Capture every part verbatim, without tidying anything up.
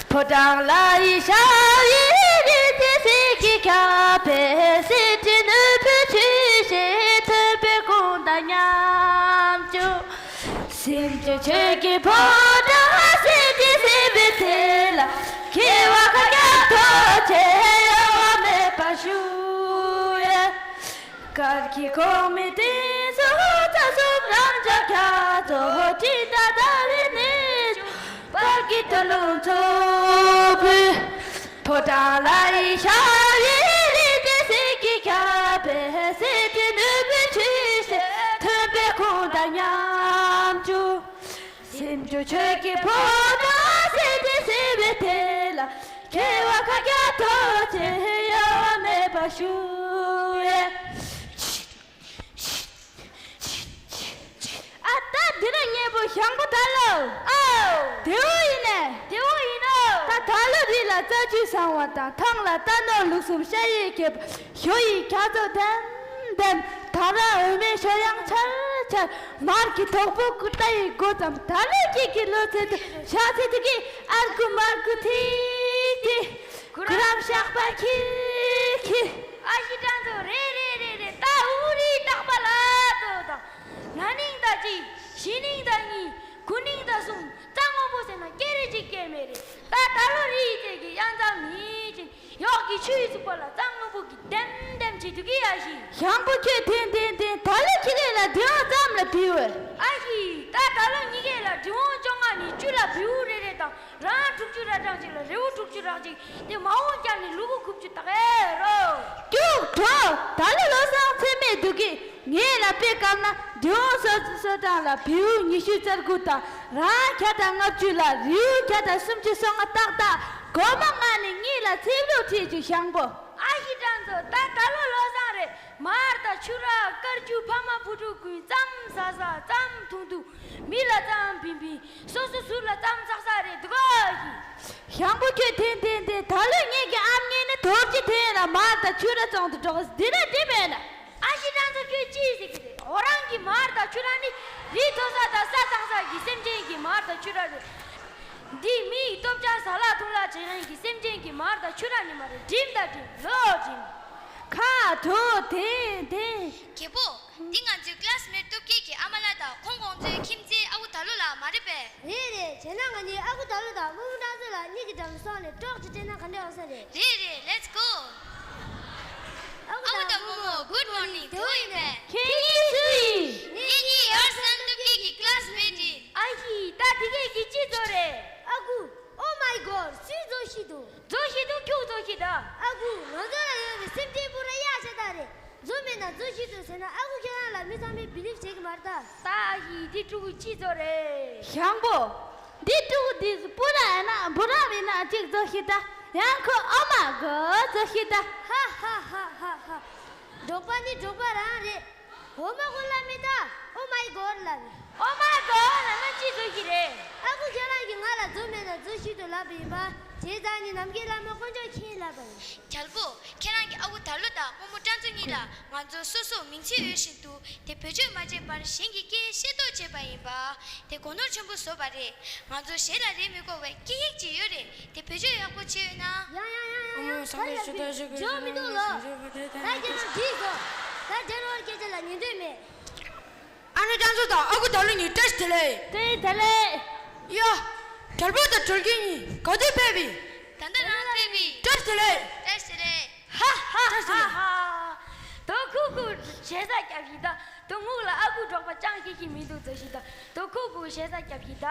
ཕོ་བྲང་ལ་ཡི་ཤ་ཡི་རི་ཏི་སེ་གི་ཁ་པེ་སེ་ཏི་ནུ་བུ་ཆུ་ཤེ་ཐོན་པའི་ཀུན་ད་ཉམ་ཆུ། སེམས་ཅན་ཆོས་ཀྱི་ཕོ་བྲང་སེ་ཏི་སེ་བེ་ཐེ་ལ་ཁེ་བ་ཁ་ཁྱ་ཐོ་ཆེ་ཡོ་བ་མེད་པ་ཞུ་ཡ། དཀར་གྱི་གོང་མའི་སྟེང་སོ་ཚ་སོ་རང་ཅག་ཁྱ་ཚོ་ཅི་ད་ད་རེ་ནས་བར་གྱི་ད་ལུང་ཚོ་བུ། ཕོ་བྲང་ལ་ཡི་ཤ་ཡི་རི་ཏི་སེ་གི་ཁ་པེ་སེ་ཏི་ནུ་བུ་ཆུ་ཤེ་ཐོན་པའི་ཁུངས་དང་ཉམ་ཆུ། སེམས་ཅན་ཆོས་ཀྱི་ཕོ་བྲང་སེ་ཏི་སེ་བེ་ཐེ་ལ་ཁེ་བ་ཁ་ཁྱ་ཐོ་ཆེ་ཡོ་བ་མེད་པ་ཞུ་ཡ། ཨ་ད་འདི་རུ་མཉེས་པོ་ཞང་པོ་ད་ལོ། ཨོ། དེའུ་ཡིན་ནས། དེའུ་ཡིན་ནོ། ད་ད་ལོ་རི་ལ་རྩྭ་ཆུ་བཟང་བ་དང་ཐང་ལ་རྟ་ནོར་ལུག་གསུམ་ཤ་ཡི་ཁེབས་ཞོ་ཡི་ཁྱ་ཚོ་ལྡེམ་ལྡེམ། ད་ར་འོ་མའི་ཤོ་ཡང་འཆར་འཆར། མར་གྱི་དོག་པོ་ཀུ་ཏ་ཡི་སྒོ་ཙམ་ད་ལོ་ཁྱེད་ཀྱི་ལོ་ཚད་དུ་ཤ་ཚད་དུ་གི་ཨར་ཀུ་མར་ཀུ་ཐི་ཐི། གུ་རམ་ཤག་པ་ཁྱི་ཁྱི། ཨ་ཞི་ཀྲང་ཚོ་རེ་རེ་རེ་རེ་ད་འུ་རི་རྟག་པ་ལ་ཏོ་དང་། ན་ནིང་ད་གཅིག་ཞི་ནིང་ད་གཉིས། གུ་ནིང་ད་གསུམ། རྩྭ་སྔོན་པོ་ཟེར་ན་སྐྱེ་རེ་གཅིག་སྐྱེ་མེད་རེད། ད་ད་ལོ་རི་ཡི་རྩེ་གི་གཡང་རྩྭ་མི་ཅན་གཡོག་གི་ཆུ་ཡི་ཚུགས་པ་ལ་རྩྭ་སྔོན་པོ་གི་ལྡེམ་ལྡེམ་བྱེད་དུ་གི་ཨ་ཞི། ཞང་པོ་ཁྱོད་ཐེན་ཐེན་ཐེན་ད་ལོ་ཁྱི་རེ་ལ་དེ་འོང་ཙམ་ལ་བིའུ། ཨ་ཞི། ད་ད་ལོ་གཉིས་ཀས་ལ་དྲི་བོང་བཅོ་ལྔ་ནི་བཅུ་ལ་བིའུ་རེ་རེ་དང་། རང་དྲུག་ཅུ་ར་གྲངས་གཅིག་ལ་རེའུ་དྲུག་ཅུ་ར་གཅིག་དེ་མ་འོངས་ཀྱང་ནི་ལུ་གུ་ཁུབ་ཅུ་དག་ཨེ་རོ། སྐྱུག་བྲོ། ད་ལོ་ལོ་སང་ཚེ་མེད་འདུག་གི། ངས་ལ་དཔེ་བཀར་ན་དེ་འོང་སོ་སོ་སོ་གྲངས་ལ་བེའུ་ཉི་ཤུ་རྩ་དགུ་དང་རང་ཁྱ་དང་ལྔ་བཅུ་ལ་རེའུ་ཁྱ་དང་སུམ་ཅུ་སོ་ལྔ་ཏག་ཏག་སྒོར་མོ་ལྔ་ནི་གཉིས་ལ་ཚེ་རུ་ཁྲིད་ཅུ་ཞང་པོ། ཨ་ཞི་ཀྲང་ཚོ་ད་ད་ལོ་ལོ་སང་རེད། མར་དང་ཆུ་ར་དཀར་ཆུ་ཕ་མ་བུ་ཕྲུག་ཀུན་ཙམ་ཟ་ཟ་ཙམ་འཐུང་འཐུང་། མི་ལ་ཙམ་ཕིན་ཕིན། སོ་སོ་ཟུར་ལ་ཙམ་ཚགས་ཚགས་རེད་འདུག་གོ་ཞི། ཞང་པོ་ཁྱོད་ཐེན་ཐེན་ཐེན་ད་ལོ་ངེད་ཀྱི་ཨམ་ངེད་ནི་དོར་གྱི་ཐེན་ལ་མར་དང་ཆུ་ར་བཙོང་དུ་འགྲོ་གི་འདི་ར་འདི་མེད་ལ། ཨ་ཞི་ཀྲང་ཚོ་ཁྱོད་ཅི་ཟེར་གི་རེད། འོ་རང་གི་མར་དང་ཆུ་ར་ནི་རི་མཐོ་ས་དང་ས་གཙང་ས་གི་སེམས་ཅན་གྱི་མར་དང་ཆུ་ར་རེད། འདི་མི་ཡི་སྟོབས་ཆག་ཟ་ལ་འཐུང་ལ་བྱེད་མཁན་གྱི་སེམས་ཅན་གྱི་མར་དང་ཆུ་ར་ནི་མ་རེད། འགྲིམ་དང་འགྲིམ་ལོ་འགྲིམ། ཁ་དྲོ་དེ་དེ། རྒད་པོ། འདི་ང་ཚོའི་ཀི་ལ་སི་མེ་ཊི་སྟོབས་རྒྱལ་གྱི་ཨ་མ་ལགས་དང་ཁོང་ཁོང་ཚོའི་ཁྱིམ་མཚེས་ཨ་ཁུ་དར་ལོ་ལགས་མ་རེད་པས། རེད་རེད། བྱས་ན་ང་གཉིས་ཨ་ཁུ་དར་ལོ་དང་རྨོ་མོ་ཀྲང་ཙེ་ལགས་གཉིས་ཀྱི་འགྲམ་སོང་ནས་ཀྲོག་ཅིག་སྤྲད་ན་ག་འདྲ་ཡོང་ས་རེད། རེད་རེད། Let's go། ཨ་ཁུ་དང་རྨོ་མོ། Good morning། དེ་བོ་ཡིན་པས། ཁྱེད་གཉིས་སུ་ཡིན། ངེད་གཉིས་ཡར་སན་སྟོབས་རྒྱལ་གྱི་ཀི་ལ་སི་མེ་ཊི་ཡིན། ཨ་ཞི། ད་འདི་གས་ཀྱི་ཅི་ཚོ་རེད། ཨ་ཁུ། Oh my God། སུས་རྫོགས་ཤི་འདུག་རྫོགས་ཤི་འདུག་ཁྱོད་རྫོགས་ཤི་ད། ཨ་ཁུ། ང་ཚོ་ལ་ཡོད་པའི་སེམས་ཅན་པུ་ར་གཡག་ཤ་སྟག་རེད། རྫོགས་མེད་ན་རྫོགས་ཤི་འདུག་ཟེར་ན་ཨ་ཁུ་ཁྱེད་རང་ལ་མི་ཚང་མས་བི་ལིབ་བྱེད་ཀྱི་མ་རེད་ད། ད་ཨ་ཞི། འདི་ཕྲུ་གུ་ཅི་ཚོ་རེད། ཞང་པོ། འདི་ཕྲུ་གུ་འདི་སུ་པུ་ར་ཡིན་ན་བུ་རམ་ཡིན་ན་གཅིག་རྫོགས་ཤི་ད། ཡང་ཁོ་Oh my God་རྫོགས་ཤི་ད། ཧ་ཧ་ཧ་ཧ་ཧ། འབྲོག་པ་ནི་འབྲོག་པ་རང་རེད། འོ་མ་གོ་ལ་མི་ད། Oh my God་ལ་མི། Oh my God་ལ་ན་ཅི་བཟོ་གི་རེད། ཨ་ཁུ་ཁྱེད་རང་གིས་ང་ལ་རྫོགས་མེད་ན་རྫོགས་ཤི་འདུག་ལབ་པ་ཡིན་པ། བྱས་ཙང་ནི་ནམ་མཁའི་ལྷ་མོ་དཀོན་མཆོག་མཁྱེན་ལབ་པ་ཡིན། རྒྱལ་པོ། ཁྱེད་རང་གི་ཨ་ཁུ་དར་ལོ་དང་རྨོ་མོ་ཀྲང་ཙེ་གཉིས་ལ་ང་ཚོ་སོ་སོ་མིང་ཚིག་ཡོད་བཞིན་དུ་དེ་བེད་སྤྱོད་མ་བྱས་པར་གཞན་གྱི་སྐད་ཤེས་རྟོགས་བྱས་པ་ཡིན་པ། དེ་གོ་ནོར་ཆེན་པོ་བཟོས་པ་རེད། ང་ཚོ་གཞན་ལ་རེ་མི་དགོས་པའི་སྐད་ཡིག་ཅིག་ཡོད་རེད། དེ་བེད་སྤྱོད་ཡག་པོ་བྱས་ཡོད་ན། ཡང་ཡང་ཡང་ཡང་ཡང་། ཨོ་ད་ཡག་པོ་འཇོག་མི་འདུག་ལོ། ད་ཁྱེད་རང་འགྲིག་སོང་། ད་དེ་རོར་སྐད་ཆ་ལ་ཉན་འདོད་མེད། ཨ་ནེ་ཀྲང་ཙེ་དང་ཨ་ཁུ་དར་ལོ་གཉིས་བཀྲ་ཤིས་བདེ་ལེགས། བཀྲ་ཤིས་བདེ་ལེགས། ཡ། རྒྱལ་པོ་དང་གྲོལ་རྒྱུ་གཉིས་ག་དུས་ཕེབས་པའི། ད་ལྟ་རང་ཕེབས་པའི། བཀྲ་ཤིས་བདེ་ལེགས། བཀྲ་ཤིས་བདེ་ལེགས། ཧ་ཧ་ཧ་ཧ། དོ་ཁུ་ཁུ་ཞེ་ས་རྒྱབ་ཤིག་ད། དོ་ངུག་ལ་ཨ་ཁུ་འབྲོག་པ་ཅང་ཤེས་ཤིག་མི་འདུག་ཟེར་ཤིག་ད། དོ་ཁུ་ཁུ་ཞེ་ས་རྒྱབ་ཤིག་ད།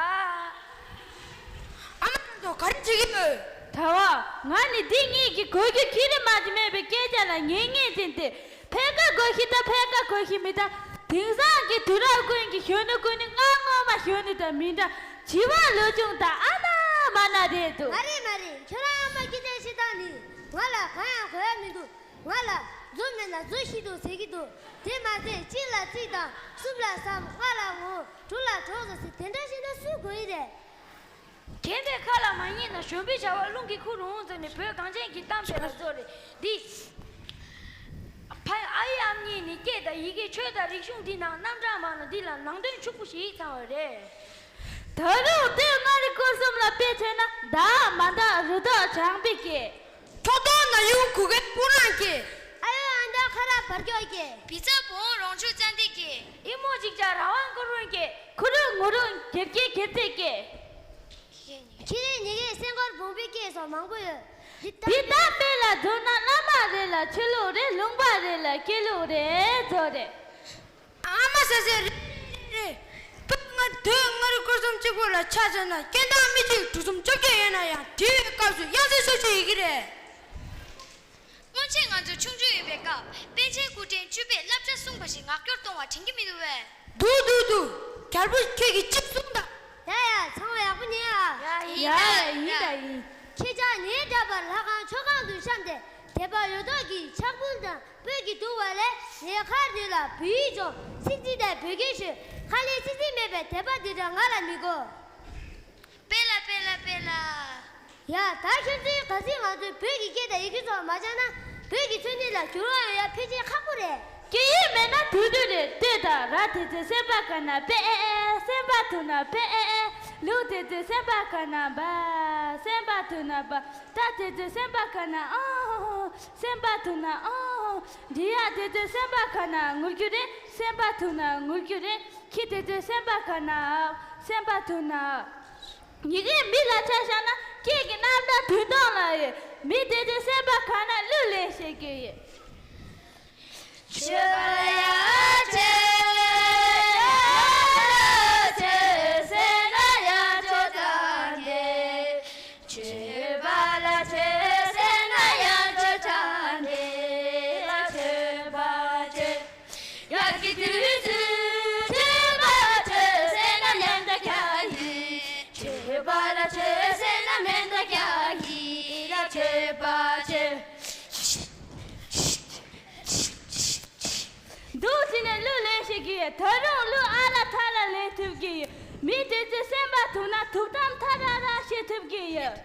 ཨ་མ་ཀྲང་ཙེ་ག་རེ་བྱེད་ཀྱི་ཡོད། ད་བ། ང་ནི་འདི་གཉིས་ཀྱི་གོ་རྒྱུ་ཁྱི་རེ་མ་ཅི་མེད་པའི་སྐད་ཆ་ལ་ཉན་ཉན་ཅན་ཏེ། ཕལ་ཁ་གོ་ཤི་ད་ཕལ་ཁ་གོ་ཤི་མི་ད། དེང་སང་གི་དུས་རབས་ཀུན་གྱི་གཞོན་ནུ་ཀུན་ནི་ང་ངོ་མ་གཞོན་ནུ་དང་མི་འདྲ། བྱིས་པ་ལོ་ཆུང་དང་ཨ་ན་མ་ན་རེད་འདུག་མ་རེད་མ་རེད། ཁྱོད་རང་ཨ་མ་སྐད་ཆ་བཤད་སྟངས་ནི་ང་ལ་གང་ཡང་གོ་ཡ་མི་འདུག་ང་ལ་རྫོགས་མེད་ན་རྫོགས་ཤི་འདུག་ཟེར་གྱི་འདུག་དེ་མ་ཟད་གཅིག་ལ་གཅིག་དང་། གསུམ་ལ་གསུམ། ལྔ་ལ་ལྔ། དྲུག་ལ་དྲུག་ཟེར་ཟེར་དེ་འདྲ་བཤད་ན་སུས་གོ་ཡི་རེད། རྒན་པའི་ཁ་ལ་མ་ཉན་ན་གཞོན་པའི་བྱ་བ་རླུང་གིས་ཁུར་འོང་ཟེར་ནས་བོད་གངས་ཅན་གྱི་གཏམ་དཔེ་ལ་རྫོགས་རེད་འདི། ཕ་ཨ་ཡེ་ཨམ་གཉིས་ནི་སྐད་དང་ཡི་གེ་ཆོས་དང་རིག་གཞུང་འདི་ནང་རྣམ་གྲངས་མང་ན་འདི་ལ་ནང་དོན་ཕྱུག་པོ་ཞིག་ཚང་བ་རེད། ད་རུང་སྟོད་མངའ་རིས་སྐོར་གསུམ་ལ་དཔེ་མཚོན་ན། མདའ་མ་མདའ་རུ་ཐོག་བྱང་པའི་སྐད། ཁྱོག་ཐོག་ན་ཡུལ་གུ་གེ་སྤུ་རང་སྐད། ཨ་ཡོ་ཨ་མདའ་ཁ་ར་བར་ཀྱོག་སྐད། བི་ཚ་བོང་རོང་ཆུ་ཙན་དན་སྐད། ཨི་མོ་ཅིག་ཅ་ར་ཝང་ཀུ་རུང་སྐད། ཁུ་རུ་ངུ་རུ་གེར་སྐད་གེར་ཙེ་སྐད། ཁྱི་རེ་ཉི་རེ་སེང་གོར་བོང་བུའི་སྐད་སོགས་མང་པོ་ཡོད། འདི་ལྟ་དཔེ་ལ་མཛོད་ན། བླ་མ་རེ་ལ་ཆོས་ལུགས་རེ། ལུང་པ་རེ་ལ་སྐད་ལུགས་རེ་ཚོ་རེ། ཨ་མ་ཟེར་ཟེར་རེད་རེད། ཕ་ང་སྟོད་མངའ་རིས་སྐོར་གསུམ་གཅིག་པོ་ལ་ཆ་མཚོན་ན། སྐད་གདངས་མི་གཅིག་གྲུ་གསུམ་བཅོ་བརྒྱད་ཡོད་ན་ཡང་། འབྲི་བའི་སྐབས་སུ་དབྱངས་གསལ་སོ་སོ་ཡི་གེ་རེད། སྔོན་ཆད་ང་ཚོ་ཆུང་ཆུང་ཡིན་པའི་སྐབས། པཎ་ཆེན་སྐུ་ཕྲེང་བཅུ་པས་བསླབ་བྱ་གསུངས་པ་ཞིག་ངག་སྐྱོར་གཏོང་བ་དྲན་གྱི་མི་འདུག་བས། འདུག་འདུག་འདུག་རྒྱལ་པོ་ཁྱེད་ཀྱིས་གཅིག་གསུངས་དང་། ཡ་ཡ་ཚང་མ་ཡག་པོ་ཉན་ཨ། ཡ་ཡིན་ད་ཡིན་ད་ཡིན། ཁྱེད་ཅག་ངའི་འདྲ་པར་ལྷ་ཁང་མཆོད་ཁང་དུ་བཤམས་ཏེ། དད་པ་ཡོད་མདོག་གིས་ཕྱག་འབུལ་དང་སྤོས་ཀྱིས་བསྡུ་བ་ལས། ངའི་ཁར་ཉོན་ལ་བོད་ཡིག་སྦྱོང་། ཚིག་འཛིན་དང་བོད་སྐད་ཤོད། ཁ་ལས་ཚིག་འཛིན་མེད་པའི་དད་པ་འདི་འདྲ་ང་ལ་མི་དགོས། དཔེ་ལ་དཔེ་ལ་དཔེ་ལ། ཡ་ད་ཁྱོད་ཚོའི་ག་ཚོད་ང་ཚོའི་བོད་ཀྱི་སྐད་དང་ཡི་གེ་ཚོ་མ་སྦྱངས་ན། བོད་ཀྱི་འཚོ་གནས་ལ་འགྱུར་བ་ཡོང་ཡ་ཕལ་ཆེར་ཁག་པོ་རེད། སྐད་ཡིག་མེད་ན་དུད་འགྲོ་རེད། ལྟོས་དང་། ར་དེ་ཚོའི་སེམས་པ་ག་ན་པེ་ཨེ་ཨེ། སེམས་པ་ཐུག་ན་པེ་ཨེ་ཨེ། ལུག་དེ་ཚོའི་སེམས་པ་ག་ན་འབའ། སེམས་པ་ཐུག་ན་འབའ། རྟ་དེ་ཚོའི་སེམས་པ་ག་ན་ཨོ། སེམས་པ་ཐུག་ན་ཨོ། འབྲི་གཡག་དེ་ཚོའི་སེམས་པ་ག་ན་ངུ་རྒྱུ་རེད། སེམས་པ་ཐུག་ན་ངུ་རྒྱུ་རེད། ཁྱི་དེ་ཚོའི་སེམས་པ་ག་ན་ཨོ། སེམས་པ་ཐུག་ན་ཨོ། ཡི་གེ་མི་ལ་ཆ་བཞག་ན། སྐད་ཀྱི་རྣམ་གྲངས་དོན་སྟོང་ལ་ཡོད། མི་དེ་ཚོའི་སེམས་པ་ག་ན་གླུ་ལེན་ཤེས་ཀྱི་ཡོད། ཆོས་པ་ལ་ཡ་ཆོས། ཆོས་ལ་ཆོས་ཟེར་ན་ཡ་ཆོས་དང་འདྲ། ཆོས་པ་ལ་ཆོས་ཟེར་ན་ཡ་ཆོས་དང་འདྲ། ལ་ཆོས་པ་ཆོས། ཡ་གི་དུས་སུ་ཆོས་པ་ཆོས་ཟེར་ན་མེ་མདའ་རྒྱག་གི། ཆོས་པ་ལ་ཆོས་ཟེར་ན་མེ་མདའ་རྒྱག་གི། ལ་ཆོས་པ་ཆོས། འདུག་ཟེར་ནས་གླུ་ལེན་ཤེས་ཀྱི་ཡོད། ད་རུང་གླུ་ཨ་ར་ཐ་ར་ལེན་ཐུབ་ཀྱི་ཡོད། མི་དེ་ཚོའི་སེམས་པ་ཐུག་ན་ཐུགས་དམ་ཐ་ར་ར་བྱེད་ཐུབ་ཀྱི་ཡོད།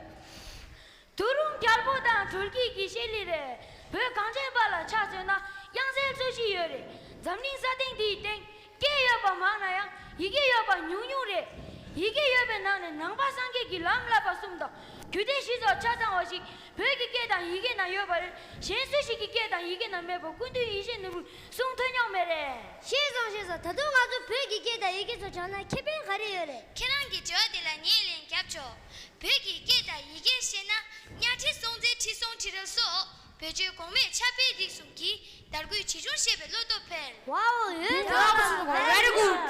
ད་རུང་རྒྱལ་པོ་དང་སྒྲོལ་སྐྱིད་ཀྱི་བཤད་ལི་རེད། བོད་གངས་ཅན་པ་ལ་ཆ་མཚོན་ན་དབྱངས་གསལ་སོ་བཞི་ཡོད་རེད། འཛམ་གླིང་ས་སྟེང་འདིའི་སྟེང་སྐད་ཡོད་པ་མང་ན་ཡང་ཡི་གེ་ཡོད་པ་ཉུང་ཉུང་རེད། ཡི་གེ་ཡོད་པའི་ནང་ནས་ནང་པ་སངས་རྒྱས་ཀྱི་ལམ་བསླབ་པ་གསུམ་དང་རྒྱུད་སྡེ་བཞི་སོགས་ཆ་ཚང་བ་ཞིག་བོད་ཀྱི་སྐད་དང་ཡི་གེ་ནང་ཡོད་པ་རེད། གཞན་སུ་ཞིག་གི་སྐད་དང་ཡི་གེ་ནང་མེད་པ་སྐུ་མདུན་ཡེ་ཤེས་ནོར་བུས་གསུང་ཐོས་མྱོང་མེད་རེད། ཤེས་སོང་ཤེས་སོང་། ད་དུང་ང་ཚོ་བོད་ཀྱི་སྐད་དང་ཡི་གེ་ཚོ་སྦྱངས་ན་ཁེ་ཕན་ག་རེ་ཡོད་རེད། ཁྱེད་རང་གི་དྲི་བ་དེ་ལ་ངས་ལན་རྒྱབ་ཆོག་བོད་ཀྱི་སྐད་དང་ཡི་གེ་ཤེས་ན་གཉའ་ཁྲི་སྲོང་བཙན་ཁྲི་སྲོང་ཁྲི་རལ་སོགས་བོད་ཆོལ་གོང་མའི་ཕྱག་དཔེའི་རིགས་གསུམ་གྱི་དར་རྒུད་ཇི་བྱུང་ཤེས་པའི་བློ་སྟོབས་འཕེལ། Wow, you talk very good.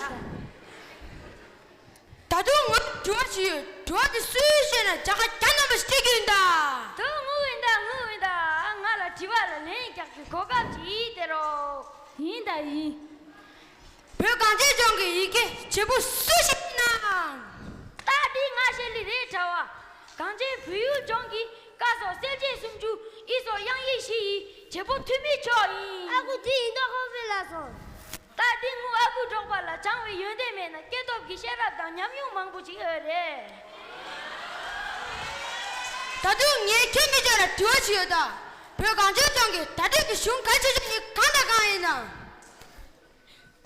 ད་དུང་ང་དྲི་བ་ཞིག་ཡོད། དྲི་བ་དེ་སུས་ཤེས་ན་རྒྱ་གར་རྒྱ་ནང་པ་ཞིག་སྐྱེ་རྒྱུ་ཡིན་ད། ད་ངུ་ཡིན་ད་ངུ་ཡིན་ད། ང་ལ་དྲི་བ་ལ་ལན་རྒྱག་རྒྱུའི་གོ་སྐབས་ཅིག་སྟེར་རོགས། ཡིན་ད་ཡིན། བོད་གངས་ཅན་ལྗོངས་ཀྱི་ཡི་གེ་བྱེད་པོ་སུ་ཞིག་ཡིན་ནམ། ད་འདི་ང་ཤེས་ལི་རེད་གྲྭ་བ། གངས་ཅན་བོད་ཡུལ་ལྗོངས་ཀྱི་ཀ་སོགས་གསལ་བྱེད་སུམ་ཅུ། ཨི་སོགས་དབྱངས་ཡིག་བཞི་ཡི་བྱེད་པོ་ཐུ་མི་མཆོག་ཡིན། ཨ་ཁུ་འདི་ཡིན་མདོག་ཁ་པོ་ལ་སོང་། ད་འདི་ངུ་ཨ་ཁུ་འབྲོག་པ་ལ་སྦྱང་བའི་ཡོན་ཏན་མེད་ན་སྐྱེས་སྟོབས་ཀྱི་ཤེས་རབ་དང་ཉམས་མྱོང་མང་པོ་ཅིག་ཡོད་རེད། ད་དུང་ངས་ཁྱེད་མི་ཚོ་ལ་དྲི་བ་ཞིག་ཡོད་ད། བོད་གངས་ཅན་ལྗོངས་ཀྱི་བརྡ་སྤྲོད་ཀྱི་གཞུང་གལ་ཆེ་ཤོས་ནི་གང་དང་གང་ཡིན་ནམ།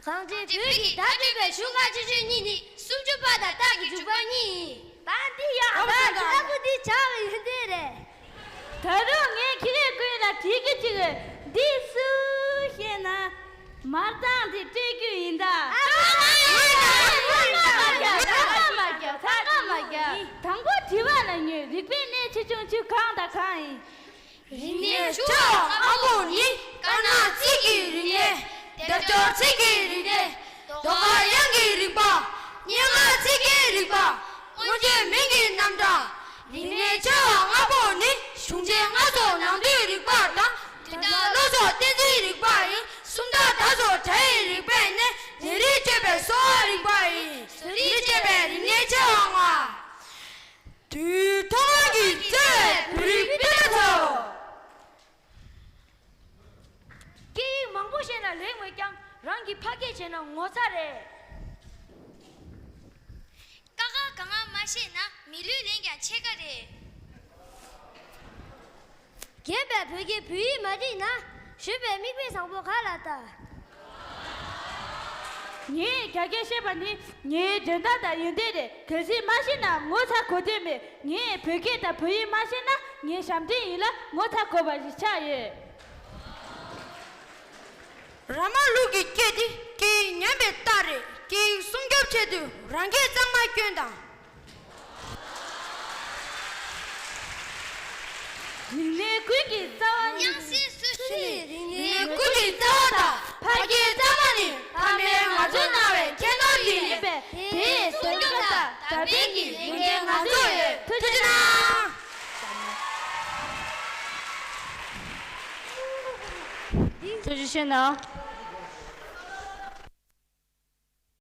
གངས་ཅན་བོད་ཀྱི་བརྡ་སྤྲོད་པའི་གཞུང་གལ་ཆེ་ཤོས་གཉིས་ནི་སུམ་ཅུ་པ་དང་རྟགས་ཀྱི་འཇུག་པ་གཉིས་ཡིན། ད་འདི་ཡག་ད་ཨ་ཁུ་འདི་བྱ་བའི་ཡོན་ཏན་རེད། ད་རུང་ངས་ཁྱེད་རང་ཀུན་ལ་དྲི་གི་ཅིག་འདི་སུ་ཤེས་ན། མར་དང་དེ་སྤྲད་རྒྱུ་ཡིན་ད། ཨ་མ་མ་རྒྱབ། ཨ་མ་མ་རྒྱབ། ཨ་མ་མ་རྒྱབ། དང་པོ་དྲི་བ་ལ་ཉོན། རིག་པའི་གནས་ཆེ་ཆུང་བཅུ་གང་དང་གང་ཡིན། རིག་གནས་ཆེ་བ་ལྔ་པོ་ནི། དཀར་ནག་རྩིས་ཀྱི་རིག་གནས། སྡེབ་སྦྱོར་ཚིག་གི་རིག་གནས། ཟློས་གར་དབྱངས་ཀྱི་རིག་པ། སྙན་ངག་ཚིག་གི་རིག་པ། མངོན་བརྗོད་མིང་གི་རྣམ་གྲངས། རིག་གནས་ཆེ་བ་ལྔ་པོ་ནི་གཞུང་ཆེན་ལྔ་སོགས་ནང་དོན་རིག་པ་དང་། དོན་དག་བློ་སོགས་གཏན་ཚིགས་རིག་པ་ཡིན། སུམ་རྟགས་དག་སོགས་སྒྲ་ཡི་རིག་པ་ནས་ནད་རིགས་བཅོས་པའི་གསོ་བ་རིག་པ་ཡིན། བཟོ་རིག་བཅོས་པའི་རིག་གནས་ཆེ་བ་ལྔ། དུས་ཐོག་གི་རྩེ་བོད་རིག་པའི་ཚོ། སྐད་ཡིག་མང་པོ་ཤེས་ན་ལེགས་མོད་ཀྱང་རང་གི་ཕ་སྐད་བྱས་ན་ངོ་ཚ་རེད། ཀ་ཁ་ག་ང་མ་ཤེས་ན་མི་ལུས་ལེན་ཀྱང་ཕྱེད་ཀ་རེད། རྒན་པས་བོད་སྐད་བོད་ཡིག་མ་བྲིས་ན། གཞོན་པས་མིག་དཔེ་བཟང་པོ་ག་ལ་ལྟ། ངས་རྒྱ་སྐད་བཤད་པ་ནི་ངའི་འཇོན་ཐང་དང་ཡོན་ཏན་རེད། གལ་སྲིད་མ་ཤེས་ན་ངོ་ཚ་གོ་དོན་མེད། ངས་བོད་སྐད་དང་བོད་ཡིག་མ་ཤེས་ན་ངའི་ཞབས་འདྲེན་ཡིན་ལ་ངོ་ཚ་དགོས་པ་ཞིག་ཆགས་ཡོད། ར་མ་ལུག་གི་སྐད་དེ་སྐད་ཡིག་ཉམས་པའི་རྟགས་རེད། སྐད་ཡིག་སྲུང་སྐྱོབ་ཆེད་དུ་རང་སྐད་གཙང་མ་སྐྱོན་དང་། རིག་གནས་ཀུན་གྱི་རྩ་བ་ནི། དབྱངས་གསལ་སོ་བཞི་ནི་རིག་གནས་ཀུན་གྱི་རྩ་བ་དང་། ཕ་སྐད་གཙང་མ་ནི་ཕ་མས་ང་ཚོར་གནང་བའི་ཁྱད་ནོར་ཞིག་ཡིན་པས། དེའི་སྲུང་སྐྱོབ་དང་དར་སྤེལ་གྱི་ལས་འགན་ང་ཚོར་ཡོད། ཐུགས་རྗེ་གནང་། ཐུགས་རྗེ་ཆེ་གནང་།